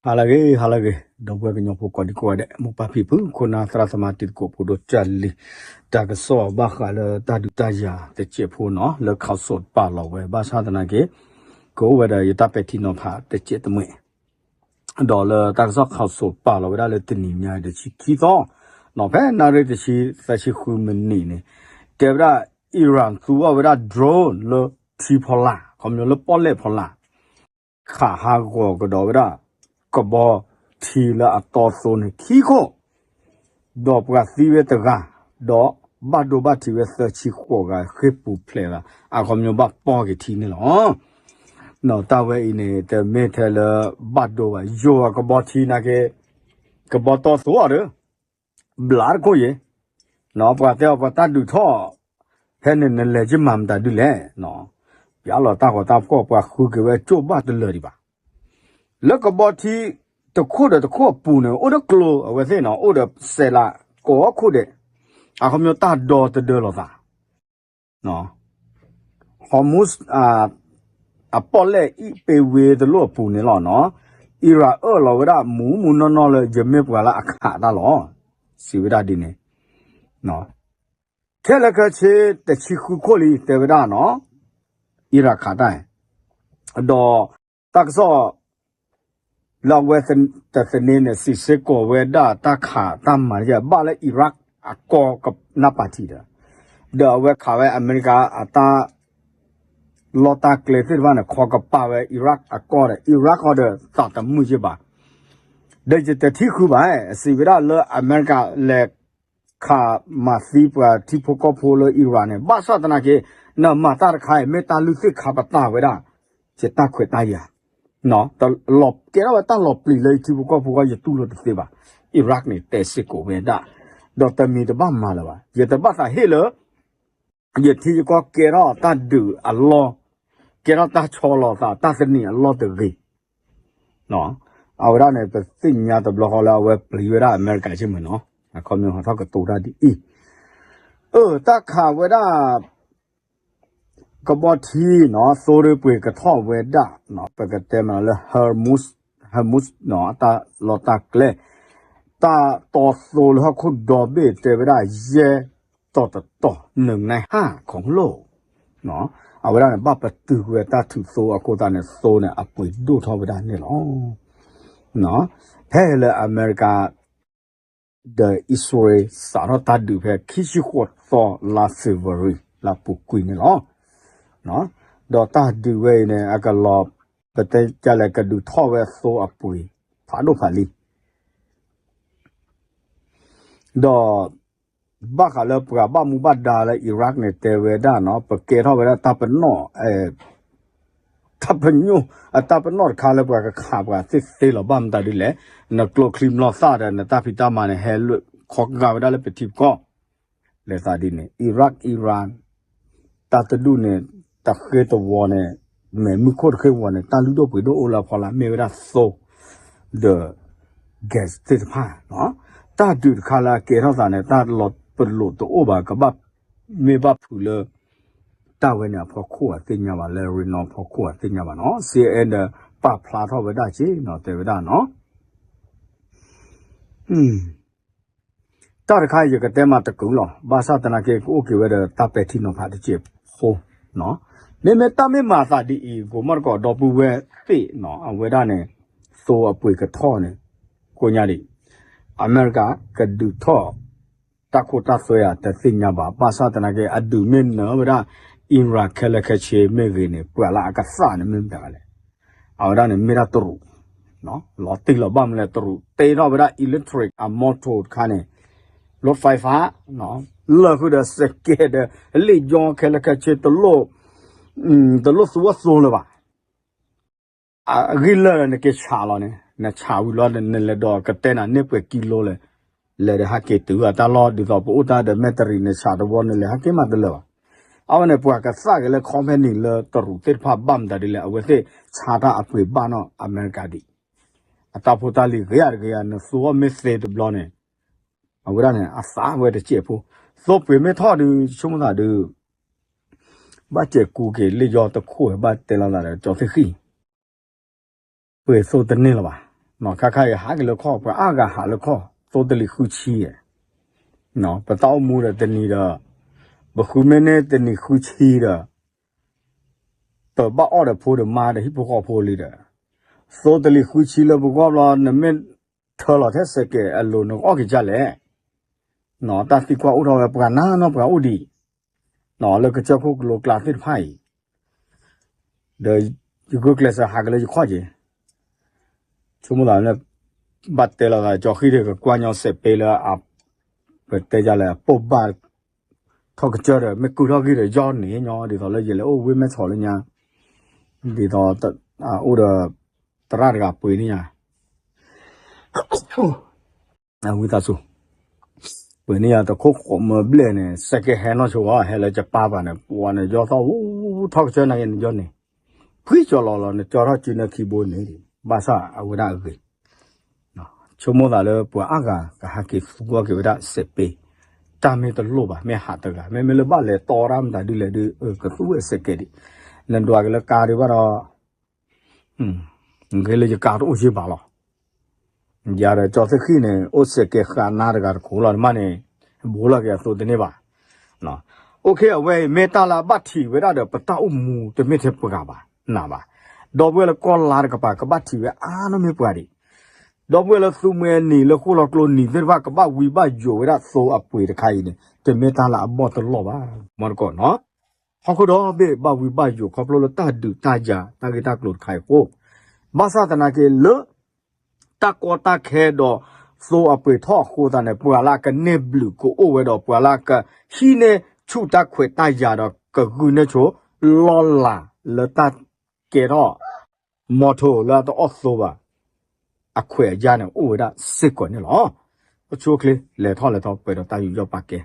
ဟါလၢအဂ့ၤ ဟါလၢအဂ့ၤ ဒီပုၢ်ဝဲၢ်ကညီဖိကိးဒံကိးဂၤဒဲး မိၢ်ပၢ်ဖံဖု ခိၣ်နၢ်သရၣ်သမါတံၤသကိးဖိဒိၣ်ကၢ်လံၤ တၢ်ကစီၣ်ဘၣ်ဃးလၢတၢ်ဒုးတၢ်ယၤတစဲးဖိနီၤ လၢခးစိးပာ်လီၤဝဲ ဘၣ်ဆၣ်သနာ်က့ ကအိၣ်ဝဲဒီးယတၢ်ပဲာ်ထံနီၤဖးတစဲးတမှဲး ဒီးလၢတၢ်ကစီၣ်ခးစိးပာ်လီၤဝဲဒၣ်လၢတနံၤညါတဆံခံသီ နီၤဖဲနၣ်ရံၣ်တဆံ သၢဆံဃုမံးနံးန့ၣ် တဲဝဲဒၣ် Iran သူအီၤဝဲဒၣ် drone လၢထံဖီလာ် ခီပညီလၢပီၣ်လဲၣ်ဖီလာ် ခးဟးဂီၤကဒီးဝဲဒၣ် ကဘီထံလၢအတီအသိးန့ၣ် ခံခိၣ် ဒီးပှၤသံဝဲတဂၤ ဒီးဘၣ်ဒိဘၣ်ထံးဝဲသၢဆံဃိးဂၤ ဃ့ၢ်ပူၤဖျဲးဂၤ အခီပညီဘၣ်ပီၢ်က့ၤထံန့ၣ်လီၤ. နီၤ တၢ်ဝဲအံၤန့ၣ် တမ့ၢ်ထဲလၢဘၣ်ဒိဘၣ် ယိၤအကဘီထံနာ်က့ ကဘီတီသိးအီၤဒီး ဘျးတခိၣ်ယဲၢ် နီၤ ပှၤတဲအီၤပှၤတၢ်ဒုးထီၣ် ဖဲန့ၣ်နလဲၤက့ၤမၤမတၤဒ်လဲၣ် နီၤ ပျါလီၤတၢ်ဂီၤတၢ်ဖှီၣ် ပှၤဃုက့ၤဝဲကၠိၣ်ဘၣ်တလၢာ်ဒံးဘၣ် လၢကဘီထံ တခိၣ်ဒီးတခိၣ်အပူၤန့ၣ် အိၣ်ဒီးကျိၤအဝဲသ့ၣ်နီၤ အိၣ်ဒီးစဲးလးကိးခိၣ်ဒဲး အခီပညီတၢ်ဒီတဒၢလီၤသး Hormuz အပီၣ်လဲၣ်အံၤ ပ့ၤဝ့တလိၣ်အပူၤန့ၣ်လီၤနီၤ Iran အၢၣ်လီၤဝဲဒၣ်မူးမူးနီၢ်နီၢ်လၢ ယမ့ၢ်ပှၤလၢအခးတၢ်လီၤ စံးဝဲဒၣ်ဒ်န့ၣ် ခဲလၢာ်ခဲဆ့ တဆံဃုခိၣ်လံ တဲဝဲဒၣ်နီၤ Iran ခးတၢ် ဒီးတၢ်ကစီၣ် လၢအဝဲတသန့န့ၣ် စံးစ့ၢ်ကီးဝဲဒၣ်တၢ်ခးတၢ်မၤတယဲၢ် ဘၣ်လၢ Iraq အကီကနၢ်ပၤထံးဒီး ဒီးအဝဲခးဝဲအမဲရကၤအတၢ် လီၢ်တၢ်ကျဲသ့ၣ်တဖၣ်န့ၣ် ခီကပၤဝဲ Iraq အကီဒီး Iraq အီၤဒီးသးတမုာ်ယဲၢ်ဘၣ် ဒီးယတထံၣ်ဃုဘၣ် စံးဝဲဒၣ်လၢအမဲရကၤလဲၤ ခးမၤသံပှၤထံဖိကီၢ်ဖိလၢ Iran န့ၣ် ဘၣ်ဆၣ်သနာ်က့ နမၤတၢ်တခါအံၤ မ့ၢ်တၢ်လုၢ်သ့ၣ်ခါပတာ်ဝဲဒၣ် ယတၢ်ခွဲးတၢ်ယာ် ကဲထီၣ်ဝဲတၢ်လီၤပျံၤလၢယထံဖိကီၢ်ဖိဂီၢ် ယတူၢ်လိာ်တသ့ဘၣ် Iraq န့ၣ် တဲစ့ၢ်ကီးဝဲဒၣ် ဒီးတမံၤတဘၣ်မၤလၢၤဘၣ် ယတဘၣ်သးဟ့ၣ်လၢ ယထံယကီၢ်ကဲထီၣ်တၢ်ဒုးအလီၢ် ကဲထီၣ်တၢ်ဆီလီၤသး တၢ်သန့ၤအလီၢ်တဂ့ၤ အဝဲဒၣ်န့ၣ် ပသ့ၣ်ညါတဘျီဃီလၢအဝဲပျံၤဝဲဒၣ်အမဲရကၤဆ့ၣ်မုၢ်နီၤ အခီပညီဟီထီၣ်ကတိၤတၢ်ဒ်အံၤ အၢ တၢ်ခးဝဲဒၣ် ကဘီထံနီၤ သိရ့ပှ့ၤကထီၣ်ဝဲဒၣ် ပကတဲမးလၢ Hormuz Hormuz နီၤ တၢ်လီၢ်တၢ်ကျဲ တၢ်တီသိလၢဟီၣ်ခိၣ်ဒီဘ့ၣ်တဲဝဲဒၣ် ယဲၢ်တီၤတတီၤ နုာ်နဲဟၣ်ခီလိၣ် အဝဲဒၣ်န့ၣ် ဘၣ်ပတုာ်ကွံာ်ဝဲတၢ်ထုးသိအဃိသတးန့ၣ် သိန့ၣ် အပှ့ၤဒိၣ်ထီၣ်ဝဲဒၣ်န့ၣ်လီၤ. ဖဲလၢအမဲရကၤ ဒီးအံၣ်စရ့လး စးထီၣ်တၢ်ဒုးဖဲခံဆံဃိးသီလါ February လါပူၤကွံာ်န့ၣ်လီၤ. ဒီးတၢ်ဒုးဝဲအံၤန့ၣ် အကလီၤ ပတဲကလဲၣ် ကဒုးထီၣ်ဝဲသိအပှ့ၤ ဖးဒိၣ်ဖးလံၤ ဒီး ဘၣ်ဃးလၢပှၤဘၣ်မူဘၣ်ဒါလၢ Iraq န့ၣ် တဲဝဲဒၣ်နီၤ ပကဲထီၣ်ဝဲဒၣ်တၢ်ပနီၣ် တၢ်ပညိၣ် အတၢ်ပနီၣ်တခါလၢပှၤကခးပှၤသ့သ့လီၤ ဘၣ်မတၤဒ်လဲၣ် နကျိချံမျိာ်သၣ်ဒီး နတၢ်ဖံးတၢ်မၤန့ၣ် ဟဲလၢခီကဂၤဝဲဒၣ်လၢပထံပကီၢ် လဲၤသးဒ်န့ၣ် Iraq Iran တၢ်တဒူၣ်န့ၣ် တဃ့တဝီၤန့ၣ် မဲာ်မုၢ်ခိၣ်တဃ့ဝီၤန့ၣ် တၢ်လုၢ်ဒိၣ်ပှ့ၤဒိၣ်အိၣ်လၢအဖီလာ် မ့ၢ်ဝဲဒၣ်သိ ဒီး gas သ့ၣ်တဖၣ် တၢ်ဒုးတခါလၢအကဲထီၣ်သးန့ၣ် တၢ်လီၤပလိာ်တအိၣ်ဘၣ် ကဘၣ်မ့ၢ်ဘၣ်ဖုးလၢ တၢ်ဝဲန့ၣ်အဖီခိၣ်အသ့ၣ်ညါဘၣ် လၢ Iran ဖီခိၣ်အသ့ၣ်ညါဘၣ်နီၤ စ့အဲၣ်ဒီး ပာ်ဖျါထီၣ်ဝဲဒၣ်က့နီၤ တဲဝဲဒၣ်နီၤ တၢ်တခါအံၤယကတဲမးတကုာ်လီၤ ဘၣ်ဆၣ်သနာ်က့ ကအိၣ်က့ၤဝဲဒီးတၢ်ပဲာ်ထံနီၤဖးတစဲးဖိ မ့မ့ၢ်တၢ်မ့ၢ်မၤသးဒ်အံၤ ကိးမီၣ်တကိးဒီပုၢ်ဝဲၢ်သ့ၣ်နီၤ အဝဲဒၣ်န့ၣ် သိအပှ့ၤကထီၣ်န့ၣ် ကိးညါဒံး အမဲရကၤကဒုးထီၣ် တၢ်ခိတၢ်သွဲအတသ့ၣ်ညါဘၣ် ဘၣ်ဆၣ်သနာ်က့ အဒုးမ့ၢ်နၢၤဝဲဒၣ် Iran ခဲလၢာ်ခဲဆ့မ့ၢ်ဂ့ၤန့ၣ် ပှၤလၢအကသၣ်န့ၣ်မ့ၢ်မတၤလဲၣ် အဝဲဒၣ်န့ၣ်မ့ၢ်ဒၣ်တရူး လီၤတံၢ်လီၤဘၣ်မနုၤလဲၣ် တရူးတ့ထီၣ်ဝဲဒၣ် electric အ motor တခါန့ၣ် လီၢ်ဖဲဖး လၢာ်ဃုာ်ဒီးစကဲးဒီး လ့ၣ်ယီခဲလၢာ်ခဲဆ့ တလိၣ်သူအသိလၢၤဘၣ် အဂံၢ်လၢာ်ဒီးနက့ၤဆးလီၤန့ၣ် နဆးဝံၤလီၤ နလဲၤဒီးကတဲနၤန့ၢ်ပှဲၤကံလိလဲၣ် လဲၤဒီးဟဲက့ၤတုၤအတၢ်လီၢ် ဒ်သိးပအိၣ်တၢ်ဒီးမဲာ်တရံး နဆးတဝီ နလဲၤဟဲက့ၤမးတလၢာ်ဘၣ်. အဝဲန့ၣ် ပှၤကသၣ်က့ၤလၢ company လၢတရူးသ့ၣ်တဖၣ်ဘၣ်မတၤဒ်လဲၣ် အဝဲသ့ၣ်ဆါတၢ်အပှ့ၤဘၣ်နီၣ်အမဲရကၤဒံး အတၢ်ဖိတၢ်လံၤဂ့ၤယၤတဂ့ၤယၤ နသူအီၤမ့ၢ်သ့တဘျီန့ၣ် အဝဲဒၣ်န့ၣ် အသးဝဲတစဲးဖိ သိပှ့ၤမ့ၢ်ထီၣ်ဒုး ဆိကမိၣ်သးဒုး ဘၣ်စဲးကူက့ၤလ့ၣ်ယီတခိၣ် ဘၣ်တဲလီၤသးဒီးကၠီသ့ၣ်ဃံၣ် ပှ့ၤသိတန့ၢ်လၢၤဘၣ်. ခါခါအံၤဟးက့ၤလၢခီၣ် ပှၤအါဂၤဟးလၢခီၣ် သိတလံၤဃုဆံ, ပတၢ်အိၣ်မူဒီးတနံၤဒီး ပဃုမ့ၢ်န့ၢ်တနံၤဃုဆံဒီး ပဘၣ်အီၣ်ဒီးဖိဒီးမါဒီးဟံၣ်ဖိဃီဖိလံဒီး သိတလံၤဃုဆံလၢပဂီၢ်ဘျီ နမ့ၢ်ထၢလီၤထဲစဲးကဲးအလိၤ နကအီၣ်က့ၤဒ်လဲၣ်. တၢ်သံကွၢ်အိၣ်ထီၣ်ဝဲ ပှၤနါနီၢ်ပှၤအိၣ်ဒံး လၢကစၢၢ်ခိၣ်ကလိကျါသ့ၣ်တဖၣ်အံၤ ဒီးယဂုာ်ကျဲးစၢးဟးက့ၤလၢယခီၣ်က့ၤ ဆိကမိၣ်သးလၢ ဘၣ်တဲလီၤသးကၠီဃံဒီး ကကွၢ်ညီစဲးပ့လၢ ပတဲယလဲၣ် အပိာ်ဘၣ် ထီၣ်ကစၢၢ်ဒီး မ့ၢ်ကုၢ်ထီၣ်ဂံၢ်ဒီးယီၢ်န့ၣ်ညီ ဒ်သိးလၢယလဲၤအိၣ်ဝ့ၢ်မဲၢ်ဆီးလၢညါ ဒ်သိး အိၣ်ဒီး သရၣ်တဂၤပှ့ၤန့ၢ်ယၤ ဝံသးစူၤ ပှ့ၤန့ၢ်ယၤတခိၣ်ဃိးမၢဘျဲၣ်န့ၣ် စဲးကဲးဟဲနီၢ်ဆိဝဲ ဟဲလၢကပၢ်ပှၤန့ၣ် ပှၤန့ၣ် ယီၢ်သီၣ် ထီၣ်ကစၢၢ်နၤယဲန့ၣ်ယီၢ်န့ၣ် ဖှံကၠီလီၤလီၤ နကၠီထီၣ်စုနၢခံဘိန့ၣ် ဘၣ်ဆၣ်အဝဲဒၣ်အဂ့ၤ ဆိကမိၣ်သးလၢပှၤအါဂၤကဟးက့ၤသူကီၢ်က့ၤဝဲဒၣ်စဲးပ့ တၢ်မ့ၢ်တလိၣ်ဘၣ် မ့ၢ်ဟးတဂၤ မ့မ့ၢ်လၢဘၣ်လဲၤတီတၢ်မတၤဒ်လဲၣ်ဒုး ကသူဝဲစဲးကဲးဒံး နဒွးက့ၤလၢကါဒံးဘၣ်ဒီး ဂ့ၤလၢယကါတအိၣ်ယ့ၢ်ဘၣ်လီၤ. ယၤဒီးကၠီသ့ၣ်ဃံန့ၣ် အိၣ်စဲးကဲးဃာ်နါတဂၤတခိၣ်လီၤ နမ့ၢ်န့ၣ် ဘူးလီၤက့ၤအသိးတန့ၢ်ဘၣ်. အိၣ်ခ့ အဝဲအံၤမ့ၢ်တၢ်လၢအဘၣ်ထံးဝဲဒၣ်ဒီး ပတၢ်အိၣ်မူတမ့ၢ်ထဲပှၤဘၣ် နၤဘၣ်. ဒီပုၢ်ဝဲၢ်လၢကီၢ်လါတကပၤကဘၣ်ထံးဝဲအါနီၢ်မ့ၢ်ပှၤဒံး ဒီပုၢ်ဝဲၢ်လၢသူမှဲအနံၤလၢဃိၣ်လီၤကျိနံၤသ့ၣ်တဖၣ် ကဘၣ်ဝံဘၣ်ယိးဝဲဒၣ်သိအပှ့ၤတခါအံၤန့ၣ် တမ့ၢ်တၢ်လၢအဘီၣ်တလီၢ်ဘၣ်. မီတကိးနီၤ ဟီၣ်ခိၣ်ဒီဘ့ၣ်ဘၣ်ဝံဘၣ်ယိးခီဖျိလၢတၢ်ဒုးတၢ်ယၤတၢ်ဂ့ၢ်တၢ်ကျိၤတခါအံၤအဃိ ဘၣ်ဆၣ်သနာ်က့လၢ တၢ်ကီတၢ်ခဲဒီး သိအပှ့ၤထီၣ်အဃိသတးန့ၣ် ပှၤလၢအကန့ၢ်ဘျုးကအိၣ်ဝဲဒီး ပှၤလၢအကဟံးန့ၢ်ဆူၣ်တၢ်ခွဲးတၢ်ယာ်ဒီး ကဂုာ်န့ၢ်ဆိ လီၢ်လၤလၢတၢ်ကဲထီၣ် မီထိလၢအတအီၣ်သိဘၣ် အခွဲးအယာ်န့ၣ် အိၣ်ဝဲဒၣ်စ့ၢ်ကီးန့ၣ်လီၤ. အိၣ်ဆူၣ်အိၣ်ချ့ လဲၤထီၣ်လဲၤထီၣ်ပှဲၤဒီးတၢ်ယူးယီၣ်ပာ်ကဲ